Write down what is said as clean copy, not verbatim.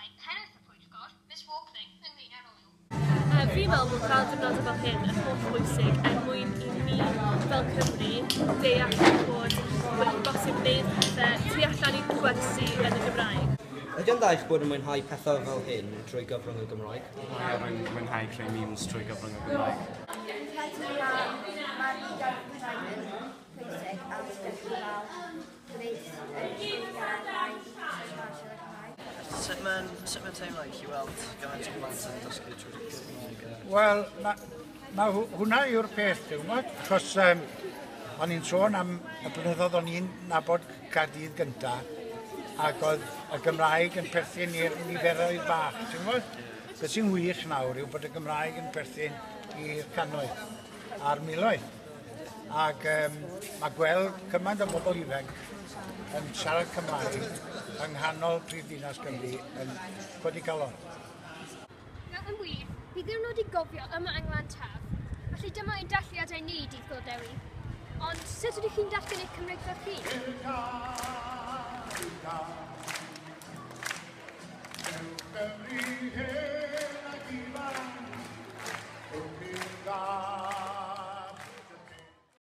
Meddai pennaeth y pwyllgor, Miss Walkling, ynglŷn â'r ŵyl. Fi'n meddwl bod cael diwrnodau fel hyn yn holl bwysig er mwyn i ni fel Cymru deall bod bod hi'n bosib wneud pethau tu allan i gwersi yn y Gymraeg. Ydy o'n dda eich bod yn mwynhau pethau fel hyn trwy gyfrwng y Gymraeg? Ie, rwy'n mwynhau creu memes trwy gyfrwng y Gymraeg. Fi'n credu mae'r iaith Cymraeg yn pwysig a mae'n gallu fel gwneud y gweithgareddau trwy siarad Cymraeg. Sut mae'n sut mae'n teimlo i chi weld gymaint o blant yn dysgu trwy'r Gymraeg? Wel, ma hwnna yw'r peth, ti'n gwybod? Achos o'n i'n sôn am y blynyddoedd o'n i'n nabod Caerdydd gynta, ac oedd y Gymraeg yn perthyn i'r niferoedd bach, ti'n gwybod? Beth sy'n wych nawr yw bod y Gymraeg yn perthyn i'r cannoedd a'r miloedd. Ac mae gweld cymaint o bobl ifanc yn siarad Cymraeg yng nghanol prifddinas Cymru yn codi calon. Wel, yn wir, bydd ddiwrnod i gofio yma yng Nglan Taf. Felly dyma ein dathliadau ni, Dydd Gŵyl Dewi. Ond sut ydych chi'n datgan eich Cymreictod chi?